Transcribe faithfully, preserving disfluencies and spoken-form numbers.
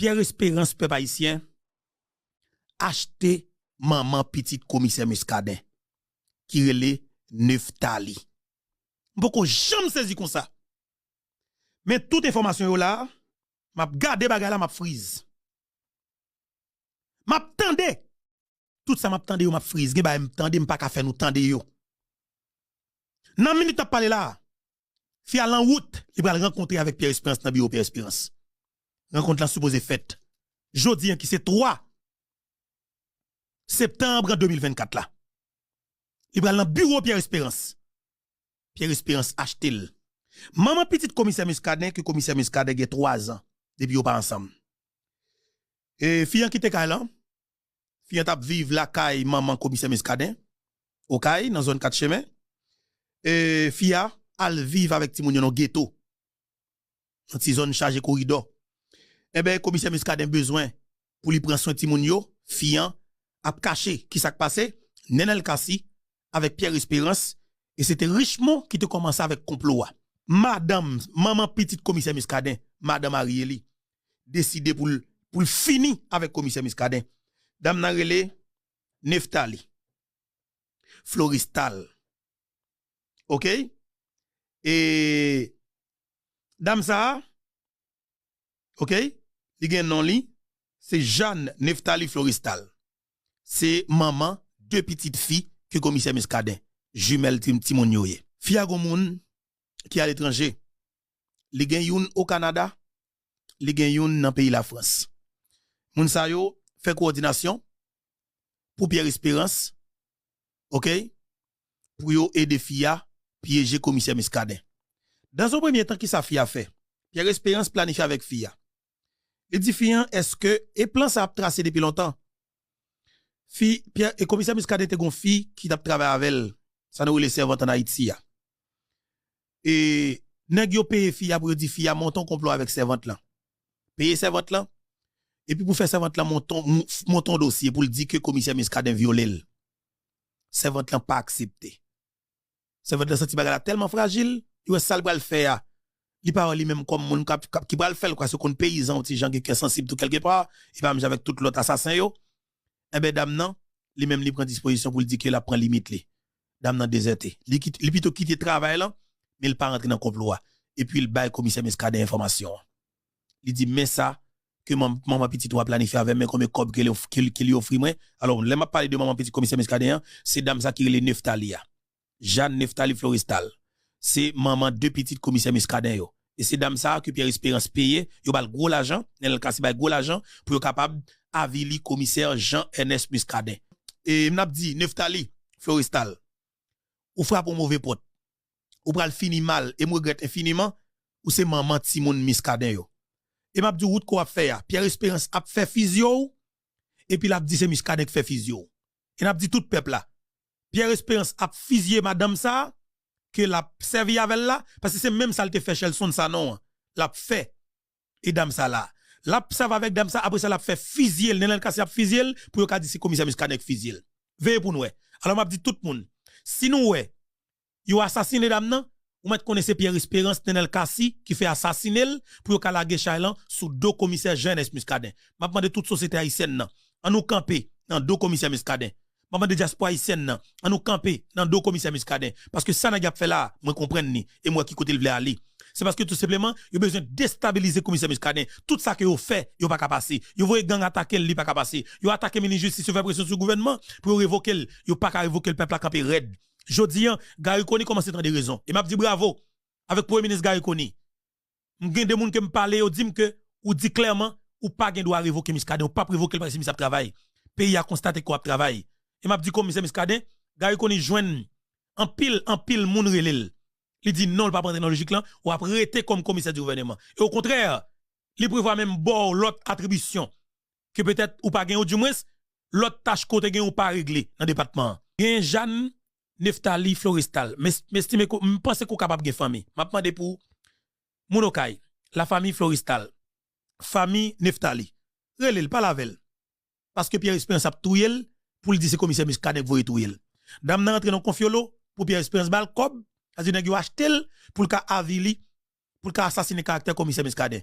Pierre Espérance, pèp ayisyen, achte manman pitit komisè Muscadin, ki rele Nephtalie. M poko janm sezi konsa. Men tout enfòmasyon yo la, m ap gade bagay la, m ap friz. M ap tande. Tout sa m ap tande yo, m ap friz. Gen bagay m tande, m pa ka fè nou tande yo. Nan minit n ap pale la, fi a lan wout, li pral rankontre avèk Pierre Espérance nan biwo Pierre Espérance. Rankont lan sipoze fèt jodi an ki se twa septanm de mil vennkat la. Li pral nan biwo Pierre Espérance. Pierre Espérance achte l. Manman pitit komisè Muscadin, ke komisè Muscadin gen twa zan depi yo pa ansanm. E fi an kite kay lan. Fi an t ap viv lakay manman komisè Muscadin, Okay, nan zòn Kat Chemen. E fi a al viv avèk timoun yo nan geto, nan ti zòn chaje koridò. Enben, komisè Muscadin bezwen pou li pran swen timoun yo, fi an ap kache. Kisa k pase? Nenel Cassy avèk Pierre Espérance, e se te Richemond ki te kòmanse avèk konplo a. Madanm, manman pitit komisè Muscadin, madanm Ariely, deside pou l, pou l fini avèk komisè Muscadin. Dam nan rele Nephtalie Florestal. Oke? E dam sa a, oke? Li gen non li, se Jeanne Nephtalie Florestal. Se manman de pitit fi ke komisè Muscadin, jimèl ti, timoun yo ye. Fi a gon moun ki aletranje. Li gen youn o Kanada, li gen youn nan peyi Lafrans. Moun sa yo fè kowòdinasyon pou Pierre Espérance, oke? Pou yo ede fi a pyeje komisè Muscadin. Dans un premier temps, kisa fi a fè? Pierre Espérance planifye avèk fi a. Li di fi an, èske, e plan sa ap trase depi lontan? Fi, Pierre, e komisè Muscadin te gon fi ki t ap travay avè l, sa nou rele sèvant ann Ayiti a. E nèg yo peye fi a pou yo di fi a monte yon konplo avèk sèvant lan. Peye sèvant lan, epi pou fè sèvant lan monte yon, monte yon dosye pou l di ke komisè Muscadin vyole l. Sèvant lan pa aksepte. Sèvant lan santi bagay la tèlman frajil, li wè sa l pral fè a, li pa wè li menm kòm moun k ap, k ap, ki pral fè l, kwa, se konn peyizan yon ti jan gen kè sansib tou kèlkepa, e pa menm jan avèk tout lòt asasen yo. Enben, dam nan, li menm, li pran dispozisyon pou l di ke l ap pran limit li. Dam nan dezète. Li kit-, li pito kite travay lan, men l pa rantre nan konplo a. Epi l bay komisè Muscadin enfòmasyon an. Li di, men sa ke man-, manman pitit ou a planifye avè m, men konbyen kòb ke li of-, ke li, ke li ofri mwen. Alò, lè m ap pale de manman pitit komisè Muscadin an, se dam sa ki rele Nephtalie a. Jeanne Nephtalie Florestal. Se manman de pitit komisè Muscadin yo. E se dam sa a ke Pierre Espérance peye, yo ba l gwo lajan, Nenel Cassy bay gwo lajan pou yo kapab avili komisè Jean Ernest Muscadin. E m ap di, Nephtalie Florestal, ou frape yon move pòt. Ou pral fini mal, e m regrèt enfiniman, ou se manman timoun Muscadin yo. E m ap di w wout ke w ap fè a, Pierre Espérance ap fè fizye w, epi l ap di se Muscadin k fè fizye w. E n ap di tout pèp la, Pierre Espérance ap fizye madanm sa a, ke l ap sèvi avè l la, paske se menm sa l te fè Shelson Sanon an, l ap fè e dam sa la. L ap sèvi avèk dam sa, apre sa l ap fè fizye l, Nenel Cassy ap fizye l, pou yo ka di se komisè Muscadin k fizye l. Veye pou n wè. Alò m ap di tout moun, si nou wè yo asasinen dam nan, ou mèt konnen se Pierre Espérance, Nenel Cassy ki fè asasinen l pou yo ka lage chay lan sou do komisè Jean Ernest Muscadin. M ap mande tout sosyete ayisyèn nan, ann nou kanpe nan do komisè Muscadin. M ap mande dyaspora ayisyèn nan, ann nou kanpe nan do komisè Muscadin. Paske sa nèg y ap fè la a, mwen konprann li, e m wè ki kote l vle ale. Se paske tou senpleman, yo bezwen destabilize komisè Muscadin. Tout sa ke yo fè, yo pa ka pase. Yo voye gang atake l, li pa ka pase. Yo atake minis jistis, yo fè presyon sou gouvènman pou yo revoke l. Yo pa ka revoke l, pèp la kanpe rèd. Jodi an, Garry Conille kòmanse tande rezon. E m ap di bravo avèk premye minis Garry Conille. M gen de moun ke m pale, yo di m ke ou di klèman, ou pa gen dwa revoke Muscadin, ou p ap revoke l paske misye ap travay. Peyi a konstate ke w ap travay. E m ap di komisè Muscadin, Garry Conille jwenn anpil, anpil moun rele l. Li di non, l p ap rantre nan lojik lan, w ap rete kòm komisè di gouvèneman. E okontrè, li prevwa menm ba w lòt atribisyon ke petèt ou pa gen, oudimwens, lòt tach ke w te gen ou pa regle nan depatman an. Gen Jeanne Nephtalie Florestal. M es-, m estime ke, m panse ke w kapab gen fanmi. M ap mande pou moun Okay, lafanmi Florestal, fanmi Nephtalie. Rele l, pale avè l. Paske Pierre Espérance ap touye l pou l di se komisè Muscadin k voye touye l. Dam nan rantre nan konfyolo pou Pierre Espérance ba l kòb, sa di nèg yo achte l pou l ka avili, pou l ka asasinen karaktè komisè Muscadin.